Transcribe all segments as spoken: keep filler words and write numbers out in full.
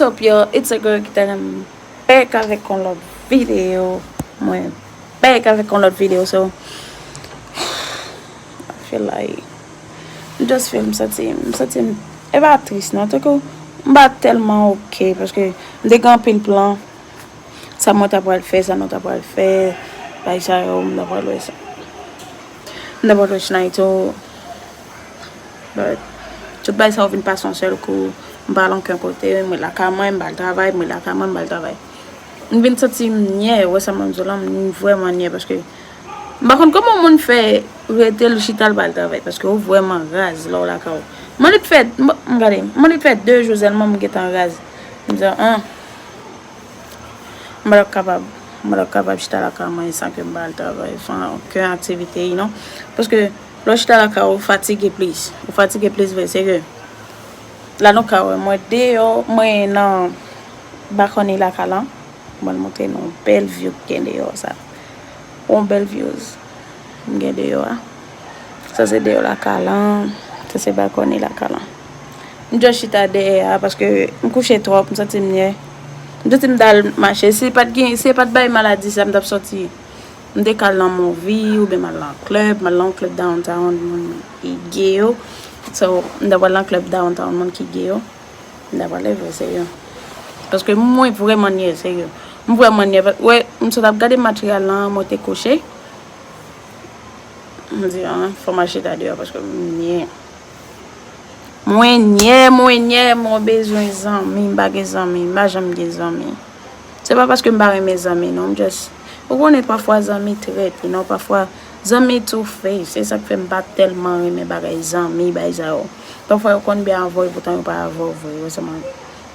What's up, y'all? It's a girl Kitana. M back avèk yon lòt videyo. Mwen back avèk yon lòt videyo, so I feel like m just feel, m santi, m santi m, e pa tris non, tankou m pa tèlman oke paske m te gen anpil plan. Sa mwen ta pral fè, sa nou ta pral fè, bagay sa yo, m ta pral wè sa. M ta pral wè Shnaito. But tout bagay sa yo vin pase yon sèl kou. M pa al ankenn kote, mwen lakay mwen, m pa al travay, mwen lakay mwen, m pa al travay. M vin santi m nyè, wè sa mwen di w la, m vrèman nyè paske m pa konn kòman moun fè rete l chita l pa al travay paske ou vrèman raz lè w lakay w. Mwen li t fè, m gade, mwen li t fè de jou sèlman m gentan raz. M di an. M pa t ap kapab, m pa t ap kapab chita lakay mwen san ke m pa al travay, fè okenn aktivite, you know. Paske lè w chita lakay ou fatige plis. Ou fatige plis vre, serye. La nou ka wè, mwen deyò, mwen nan balcony lakay la. Mwen montre nou bèl view ki gen deyò sa. Yon bèl views m gen deyò a. Sa se deyò lakay la. Sa se balcony lakay la. M just chita dèyè a paske m kouche twòp, m santi m nyè. M santi m t al mache. Si pa t gen, si pa t bay maladi sa, m t ap sòti. M te ka al nan movie oubyen m al nan club, m al nan club downtown, moun ki gay yo. So, m t ap al nan club downtown, moun ki gay yo. M t ap al leve, serye. Paske mwen vrèman nyè, serye. M vrèman nyè. Wè, m sot ap gade match Real lan, mwen te kouche. M di, ah, fò m al chita deyò paske m nyè. Mwen nyè, mwen nyè, mwen bezwen zanmi, m pa gen zanmi, m pa janm gen zanmi. Se pa paske m pa renmen zanmi, non, m just, ou konnen pafwa zanmi trèt, you know, pafwa zanmi two face, se sa k fè m pa tèlman renmen bagay zanmi, bagay sa yo. Pafwa yo konn byen avè w, epoutan yo pa avè w vre, yo sèlman,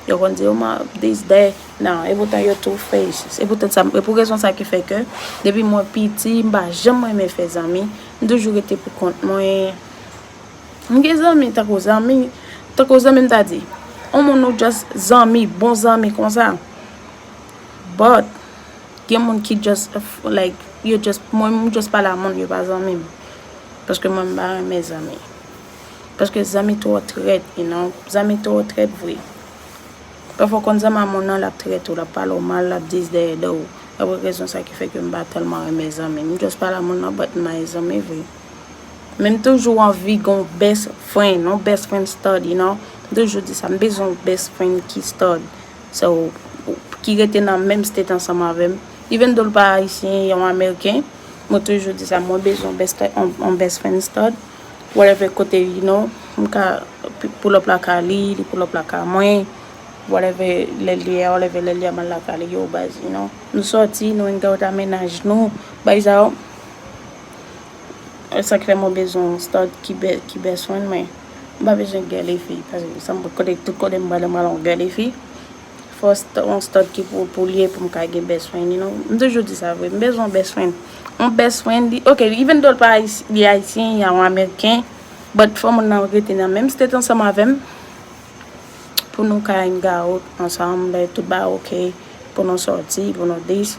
yo konn di, oh, man, this, that, non, epoutan yo two face. Se poutèt sa, e pou rezon sa ki fè ke, depi mwen piti, m pa janm renmen fè zanmi, m toujou rete pou kont mwen. M gen zanmi, tankou zanmi, tankou zanmi m ta di. Yon moun ou just zanmi, bon zanmi konsa. But, gen moun ki just, like, yo just, mwen, m just pale a moun, yo pa zanmi m. Paske mwen, m pa renmen zanmi. Paske zanmi twò trèt, you know. Zanmi twò trèt vre. Pafwa w konn zanmi a moun nan, l ap trèt ou, l ap pale w mal, l ap dis dèyè do w. E pou rezon sa ki fè ke m pa tèlman renmen zanmi. M just pale a moun nan, but m pa gen zanmi vre. Men m toujou anvi gen yon best friend, yon best friend stud, you know. M toujou di sa, m bezwen yon best friend ki stud. So, ki rete nan menm state ansanm avè m. Even though l pa ayisyen, yon ameriken, mwen toujou di sa, mwen bezwen yon best, yon, yon best friend stud. Whatever kote, you know, m ka pi-, pull up lakay li, li pull up lakay mwen. Whatever lè l ye a, whatever lè l ye a, m al lakay li, yo, baz, you know. Nou sòti, nou hang out a mennaj nou, bagay sa yo. E sa k fè mwen bezwen yon stud ki be-, ki best friend mwen. M pa bezwen girl e fi, paske sa m kote, tout kote m prale, m prale yon girl e fi. Fò st-, yon stud ki pou, pou l ye pou m ka gen best friend, you know. M toujou di sa vre, m bezwen yon best friend. Yon best friend, li, ok, even though l pa ayis-, li ayisyen, y a yon ameriken, but fò moun nan rete nan menm state ansanm avè m, pou nou ka hang out ansanm, lè tout bagay ok, pou nou sòti, pou nou dis.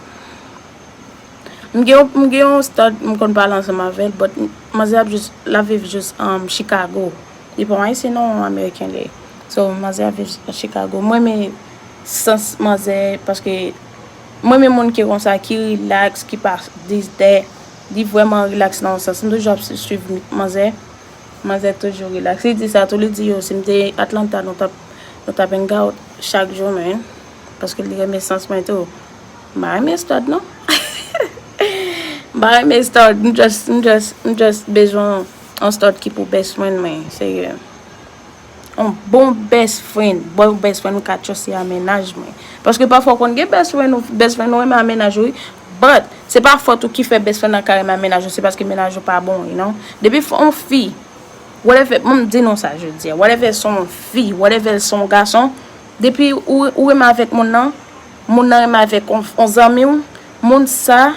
M gen yon, m gen yon stud, m konn pale ansanm avè l, but manzè ap jis, l ap viv jis, um, Chicago. Li pa yon ayisyen non, yon ameriken li ye. So, manzè ap viv Chicago. Mwen renmen sans manzè, paske mwen renmen moun ki konsa, ki relax, ki pa dis dè. Li vrèman relax nan yon sans. M toujou ap swiv manzè. Manzè toujou relax. Li di sa tou, li di, yo, si m te Atlanta, nou t ap, nou t ap hang out chak jou, man. Paske li renmen sans mwen tou. M pa renmen stud, non. M pa renmen stud. M just, m just, m just bezwen yon stud ki pou best friend mwen, serye. Yon bon best friend, bon best friend ou ka trust a mennaj mwen. Paske pafwa w konn gen best friend ou, best friend ou renmen a mennaj ou, wi. But, se pa fòt ou ki fè best friend nan ka renmen a mennaj ou, se paske mennaj ou pa bon, you know. Depi f-, yon fi, whatever, m di nou sa jodi a, whatever se yon fi, whatever se yon gason, depi ou, ou renmen avèk moun nan, moun nan renmen avèk yon, yon zanmi w, moun sa,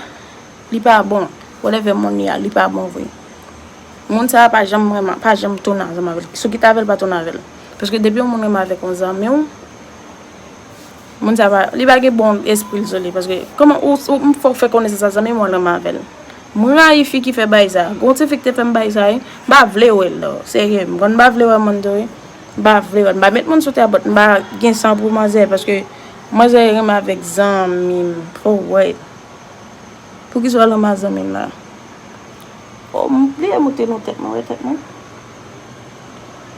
li pa bon. Whatever moun li a, li pa bon vre. Moun sa a pa janm renmen, pa janm tounen ansanm avè l. Si w kite avè l, pa tounen avè l. Paske depi yon moun renmen avèk yon zanmi w, moun sa a pa, li pa gen bon espri l sou li. Paske, kòman ou, ou, m fè w fè konnen se sa zanmi mwen renmen avè l. M rayi fi ki fè bagay sa. Gon ti fi ki te fè m bagay sa, wi. M pa vle wè l, non. Serye, m konn pa vle wè moun tou, wi. M pa vle wè, m pa met moun sou tè a, but m pa gen san pou manzè, paske manzè renmen avèk zanmi m. For what? Poukisa w al anba zanmi m la? Oh, m bliye moute nan tèt mwen, wè tèt mwen.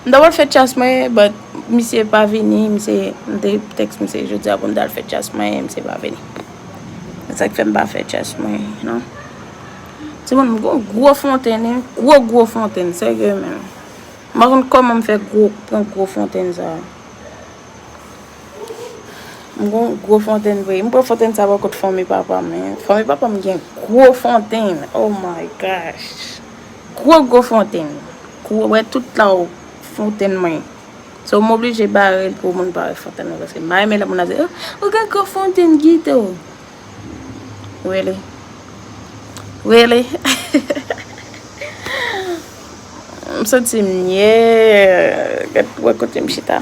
M ta pral fè chas mwen, but misye pa vini, misye, m te tèks misye jodi a pou m ta al fè chas mwen, misye pa vini. Se sa k fè m pa fè chas mwen, non. Timoun, m gon gwo fontenn, wi, gwo, gwo fontenn, serye menm. M pa konn kòman m fè gwo, pran gwo fontenn sa a. M gon gwo fontenn vre. M pran fontenn sa bò kot fanmi papa m, men fanmi papa m gen gwo fontenn. Oh my gosh. Gwo, gwo fontenn. Gwo, wè tout la w fontenn mwen. So, m oblije bare l pou moun pa wè fontenn mwen, paske m pa renmen lè moun ap di, "Oh, ou gen gwo fontenn, Guito." Really? Really? M santi m, yeah. Gad wè kote m chita.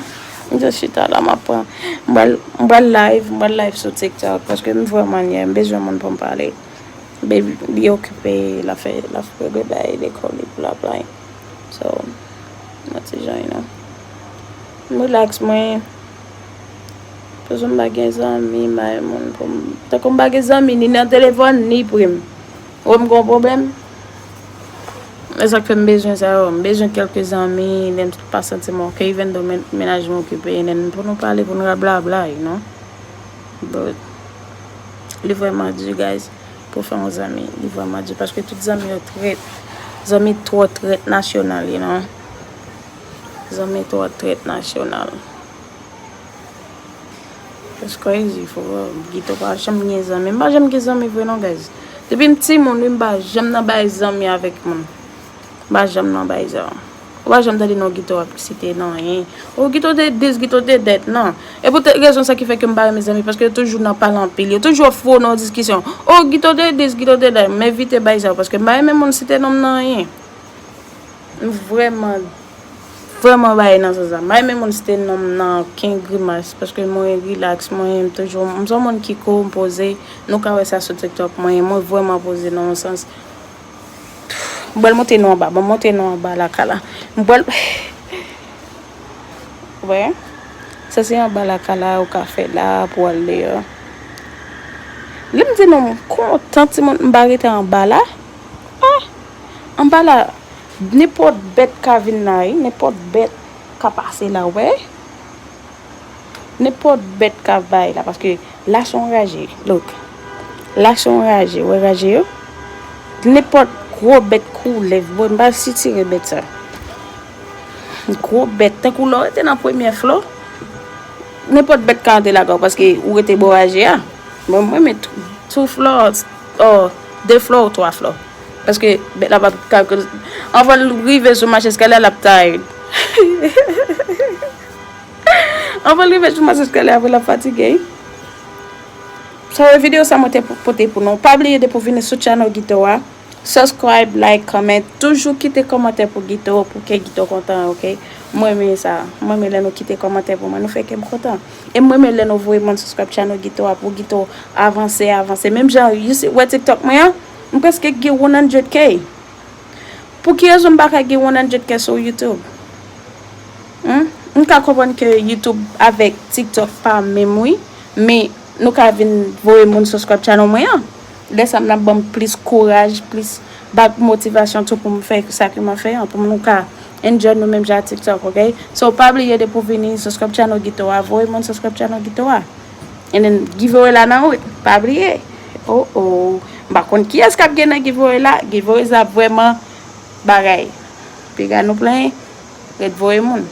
M just chita la, m ap pran. M pral, m pral live, m pral live sou TikTok, paske m vrèman, yeah, m bezwen moun pou m pale. Baby, li okipe, l ap fè, l ap regle bagay lekòl li pou l ap bay. So, nan ti jan, you know. M relax, mwen. Paske m pa gen zanmi, m pa gen moun pou m. Tankou m pa gen zanmi, ni nan telefòn, ni pri m. Ou wè m gen yon pwoblèm? E sa k fè m bezwen sa yo. M bezwen kèlke zanmi, lè m pa santi m ok, even though men-, mennaj mwen okipe, and then pou nou pale, pou nou rablabla, you know. But, li vrèman di, guys, pou fè yon zanmi, li vrèman di, paske tout zanmi yo trèt. Zanmi twò trèt nasyonal, you know. Zanmi twò trèt nasyonal. It's crazy, for real. Guito pa janm gen zanmi. M pa janm gen zanmi vre non, guys. Depi m timoun, wi, m pa janm nan bay zanmi avèk moun. M pa janm nan bay zanmi. Ou pa janm tande non Guito ap site nan anyen. Oh, Guito te dis, Guito te dèt, non. E poutèt rezon sa ki fè ke m pa renmen zanmi, paske yo toujou nan pale anpil. Yo toujou ap fou nan diskisyon. Oh, Guito te dis, Guito te dèt. M evite bay sa yo, paske m pa renmen moun site non m nan anyen. M vrèman, vrèman bay nan sans sa. M pa renmen moun site non m nan okenn grimas, paske mwen relax, mwen toujou, m se yon moun ki cool, m poze. Nou ka wè sa sou TikTok mwen, mwen vrèman poze nan yon sans. M pral monte nou anba, m monte nou anba lakay la. M pral, wè, sa se anba lakay la, ou ka fè la, pou al deyò. Lè m di nou, m kontan timoun, m pa rete anba la. Ah, anba la, nenpòt bèt ka vin la, wi, nenpòt bèt ka pase la, wè. Nenpòt bèt ka bay la, paske la se yon raje, look. La se yon raje, wè raje yo? Nenpòt gwo bèt koulèv, bon, m pa sitire bèt sa. Gwo bèt, tankou lè w rete nan premye flò, nenpòt bèt ka antre lakay w, paske ou rete bò raje a. Bon, mwen, men tou, tou flò, oh, de flò ou twa flò. Paske bèt la p ap ka, anvan l rive sou mach eskalye a, l ap tired. Anvan l rive sou mach eskalye a, apre l ap fatige. So, videyo sa mwen te pou- pote pou nou. Pa bliye depi w vini sou channel Guito a, subscribe, like, comment. Toujou kite kòmantè pou Guito, pou ke Guito kontan, ok? Mwen renmen sa. Mwen renmen lè nou kite kòmantè pou mwen. Nou fè kè m kontan. E mwen renmen lè nou voye moun subscribe channel Guito a pou Guito avanse, avanse. Menm jan, you see, wè TikTok mwen an, m prèske gen one hundred K. Pou ki rezon m pa ka gen one hundred K sou YouTube? Hmm? M ka konprann ke YouTube avèk TikTok pa menm wi, men nou ka vin voye moun subscribe channel mwen an. Lè sa m ap ban m plis kouraj, plis bak motivasyon tou pou m fè sa ke m ap fè an, pou nou ka enjoy nou menm jan ak TikTok, ok? So, pa bliye depi w vini, subscribe channel Guito a, voye moun subscribe channel Guito a. And then, giveaway la nan wout, pa bliye. Oh, oh. M pa konn kiyès k ap gen nan giveaway la. Giveaway sa vrèman bagay. Piga nou plenyen, ret voye moun.